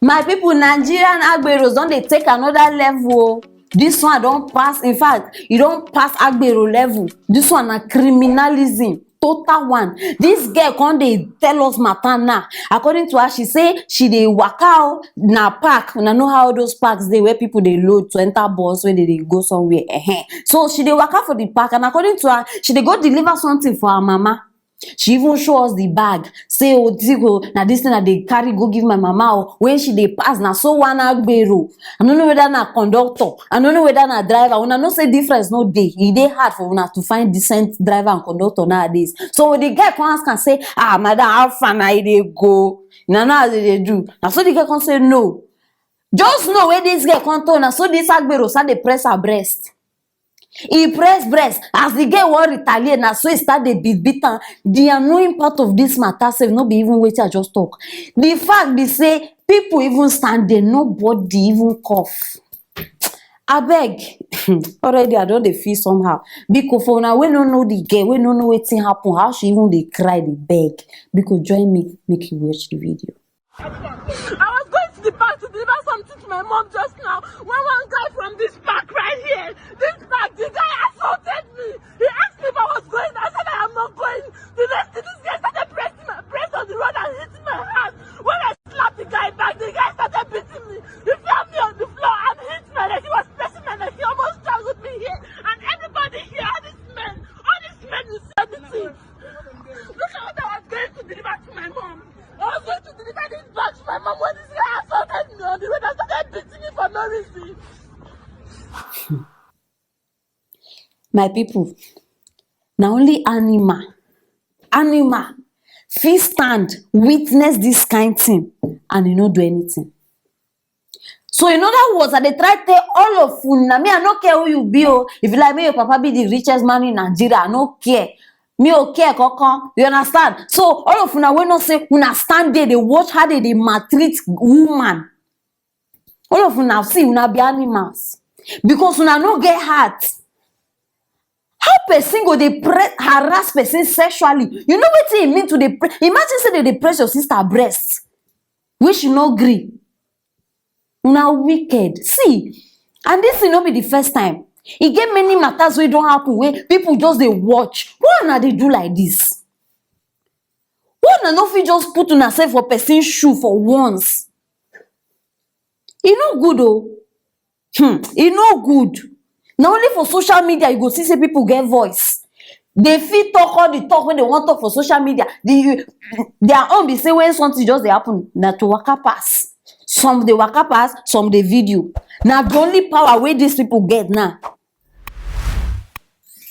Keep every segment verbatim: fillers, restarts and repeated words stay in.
My people, Nigerian agberos don dey take another level o. This one don pass, in fact, e don pass agbero level. This one na criminalism, total one. This girl come dey tell us matter now. According to her, she say she dey waka o, na park. Una know how those parks dey where people dey load to enter bus when they dey go somewhere. Ehen. So she dey waka for the park, and according to her, she dey go deliver something for her mama. She even show us the bag, say, "Oh, this go, na this thing I dey carry go give my mama o." When she dey pass, na so one agbero. I no know whether na conductor, I no know whether na driver. Una know say difference no dey. E dey hard for una to find decent driver and conductor nowadays. So when the girl come ask am say, "Ah, madam, how far na e dey go? Na now as e dey do?" Na so the girl come say, "No." Just know where this girl come turn, na so this agbero start dey press her breast. E press breast. As the girl wan retaliate, na so e start dey beat, beat am. The annoying part of this matter sef no be even wetin I just talk. The fact be say people even stand there, nobody even cough. Abeg, already I don dey feel somehow. Biko, for una wey no know the girl, wey no know wetin happen, how she even dey cry, dey beg, biko join me, make you watch the video. I was going to the park to deliver something to my mom just now when one guy from this park right here, this park, the guy assaulted me. He asked me if I was going. I said I am not going. The next thing, this guy started pressing my, press on the road and hitting my hand. When I slapped the guy back, the guy started beating me. He found me on the floor and hit my leg. He was pressing my leg. He almost strangled me here. And everybody here, all these men, all these men, you see everything. Look at what I was going to deliver to my mom. I was going to deliver this bag to my mom when this guy assaulted me on the road and started beating me for no reason. My people, na only animal, animal fit stand witness this kind thing and e no do anything. So in other words, I dey try tell all of una, me, I no care who you be o. If you like, make your papa be the richest man in Nigeria, I no care. Me o care kankan. You understand? So all of una wey know say una stand there, dey watch how they dey maltreat woman. All of una, see, una be animals. Because una no get heart. How person go dey pre-, harass person sexually? You know wetin e mean to dey pre-, imagine say they dey press your sister breast, wey she no gree. Una wicked. See, and this thing no be the first time. E get many matters wey don happen wey people just dey watch. Why una dey do like this? Why una no fit just put una self for person shoe for once? E no good o. Hmm, e no good. Na only for social media you go see say people get voice. They fit talk all the talk wey they wan talk for social media. The, their own be say when something just dey happen, na to waka pass. Some dey waka pass, some dey video. Na the only power wey these people get now.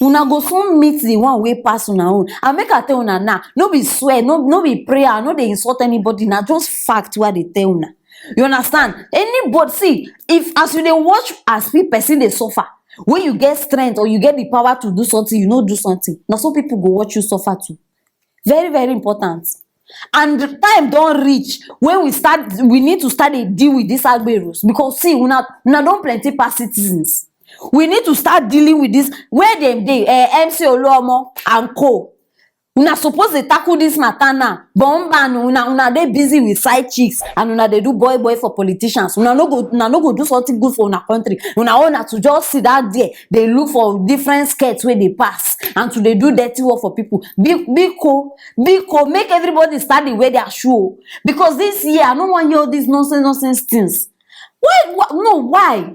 Una go soon meet the one wey pass una own. And make I tell una now, no be swear, no, no be prayer, no dey insult anybody. Na just fact wey I dey tell una. You understand? Anybody, see, if as you dey watch as pe-, person dey suffer, when you get strength or you get the power to do something, you no do something. Na so people go watch you suffer too. Very, very important. And the time don reach when we start, we need to start dey deal with these agberos, because see, una, una don plenty pass citizens. We need to start dealing with this. Where dem dey, eh, M C Oluomo and co. Una suppose dey tackle this matter now. But mbanụ, una, una dey busy with side chicks and una dey do boy boy for politicians. Una no go, una no go do something good for una country. Una own na to just sit down there, dey look for different skirts wey dey pass and to dey do dirty work for people. Bi-, biko, biko, make everybody start dey wear their shoe o. Because this year, I no wan hear all this nonsense, nonsense things. Why, why, no, why?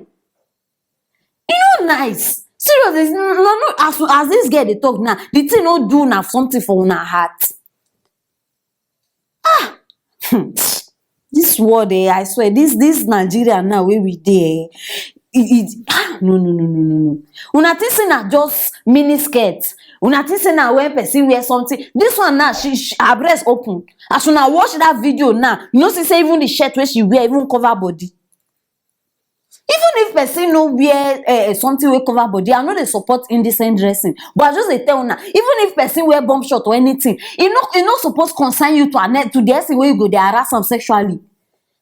E no nice. Seriously, no, no, as, as this girl dey talk now, the thing no do una something for una heart. Ah, hmm. This world, eh, I swear, this, this Nigeria now wey we dey, eh, it, it, ah, no, no, no, no, no, no. Una think say na just mini skirt. Una think say na when person wear something. This one now, she, she, her breast open. As una watch that video now, you know, see say even the shirt wey she wear even cover body. Even if person no wear, eh, eh, something wey cover body, I no dey support indecent dressing. But I just dey tell una, even if person wear bomb short or anything, e no, e no suppose concern you to an, to the extent wey you go dey harass am sexually.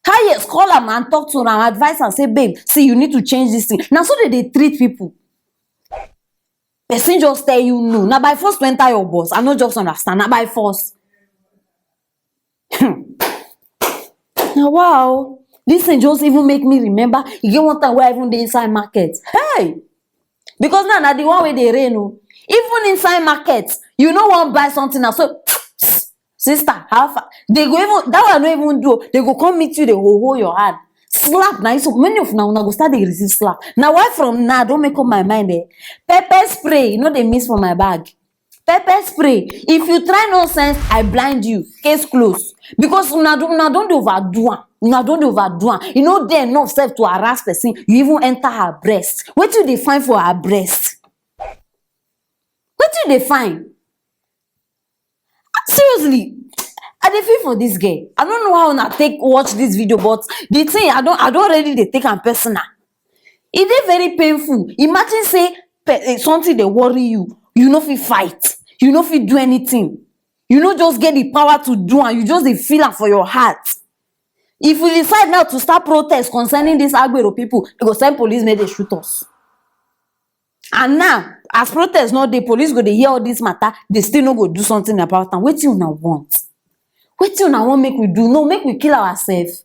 Highest, call am and talk to am, advise am, say, "Babe, see, you need to change this thing." Na so they dey treat people. Person just tell you no. Na by force to enter your bus. I no just understand. Na by force. Hmm. Na wow. This thing just even make me remember, e get one time wey I even dey inside market. Hey! Because now na the one wey dey rain o. Even inside market, you no wan buy something na so, "Sister, how far?" They go even, that one no even do o. They go come meet you, they go hold your hand. Slap na, so many of una, una go start dey receive slap. Na why from now, I don make up my mind, eh. Pepper spray, e no dey miss for my bag. Pepper spray. If you try nonsense, I blind you. Case close. Because una don, una don dey overdo am. Una don dey overdo am. E no dey enough sef to harass person. You even enter her breast. Wetin you dey find for her breast? Wetin you dey find? Seriously, I dey feel for this girl. I don't know how una take watch this video, but the thing, I don, I don already dey take am personal. E dey very painful. Imagine say pe-, eh, something dey worry you. You no fit fight. You no fit do anything. You no just get the power to do am. You just dey feel am for your heart. If we decide now to start protest concerning these Agbero people, they go send police make they shoot us. And now, as protest no dey, police go dey hear all this matter, they still no go do something about am. Wetin una want? Wetin una want make we do? No, make we kill ourselves.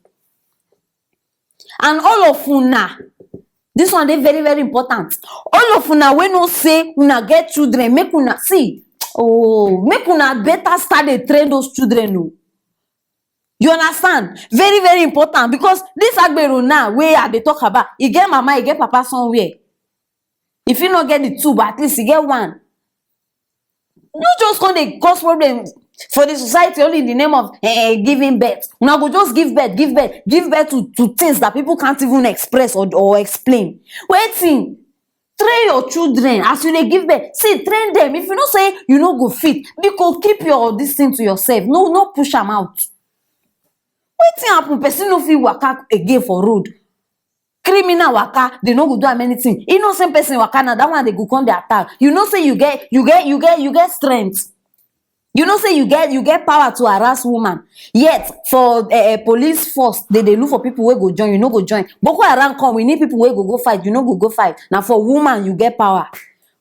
And all of una, this one dey very, very important. All of una wey know say una get children, make una see, oh, make una better start dey train those children o. You understand? Very, very important, because this Agbero now wey I dey talk about, e get mama, e get papa somewhere. If you no get the two, but at least e get one. No just come dey cause problem for the society only in the name of, eh, eh, giving birth. Una go just give birth, give birth, give birth to, to things that people can't even express or, or explain. Wetin? Train your children as you dey give birth. See, train them. If you know say you no go fit, biko, keep your, this thing to yourself. No, no push am out. Wetin happen? Person no fit waka again for road. Criminal waka, they no go do am anything. Innocent person waka, na that one they go come dey attack. You know say you get, you get, you get, you get strength. You know say you get, you get power to harass woman. Yet for, eh, eh, police force, they dey look for people wey go join. You no go join. Boko Haram come, we need people wey go go fight. You no go go fight. Na for woman you get power.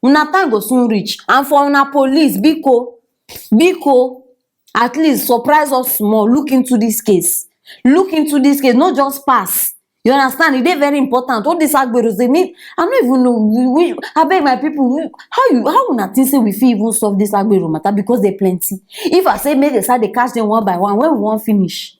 Una time go soon reach. And for una police, biko, biko, at least surprise us small. Look into this case. Look into this case. No just pass. You understand? E dey very important. All these Agberos, they need, I no even know. We, we, abeg, my people, we, how you, how una think say we fit even solve this Agbero matter? Because they plenty. If I say make they start dey catch them one by one, when we wan finish?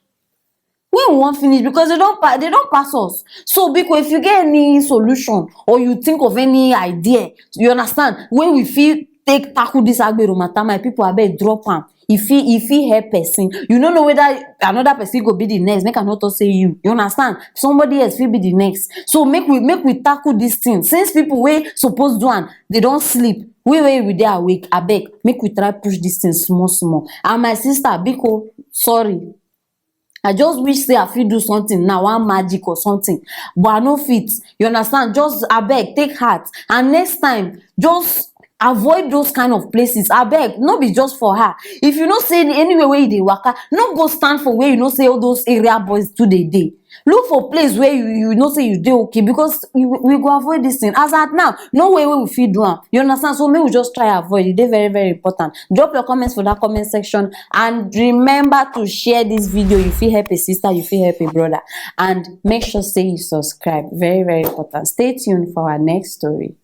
When we wan finish? Because they don pa-, they don pass us. So, biko, if you get any solution or you think of any idea, you understand, when we fit take tackle this Agbero matter, my people, abeg, drop am. If he, if he help person, you no know whether another person go be the next. Make I not talk say you. You understand? Somebody else will be the next. So make we, make we tackle this thing. Since people wey suppose do am, they don't sleep. We wey we dey awake, abeg, make we try push this thing small small. And my sister, biko, sorry. I just wish say I fit do something now, one magic or something, but I no fit. You understand? Just abeg, take heart. And next time, just avoid those kind of places. Abeg, no be just for her. If you know say any-, anywhere where you dey waka, no go stand for where you know say all those area boys too dey dey. Look for place where you, you know say you dey okay, because you, we go avoid this thing. As at now, no way wey we fit do am. You understand? So make we just try avoid. E dey very, very important. Drop your comments for that comment section. And remember to share this video. You fit help a sister, you fit help a brother. And make sure say you subscribe. Very, very important. Stay tuned for our next story.